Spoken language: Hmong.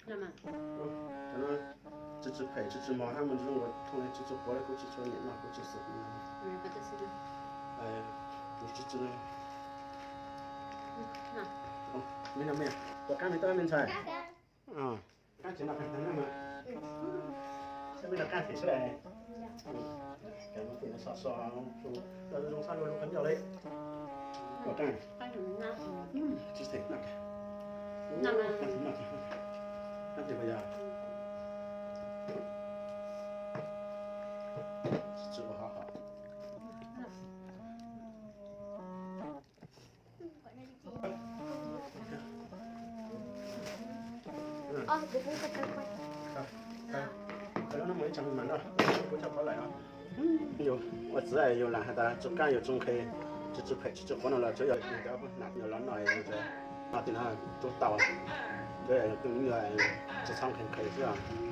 Tsis tsis phem tsis tsis mos hab mus zoo ua thooj li tsis tsis quav li kuv tsis tshua nyiam noj kuv tsis xwm. Kuv tsis tsis me no me, ua qaab me tub me ntxhais. Qaab tsis noj qaab tag nab mas. Saib me noj qaab phem sab lawm. Cov no phem no so so, zoo txhob lug lug qhov ncauj li. Ua qaab. Tsis them noj. Qaab phem mas yog tsis ua hov hov. Yus ua txiv yus lam has tas tsis qaab yus tsis nqhis, tsis tsis phem tsis tsis quav no los tsuav yog yus cov nam yus los noj, no tim no tub tau, tsuav yog yus tus me nyuam tsis txhob nqhis nqhis xwb os.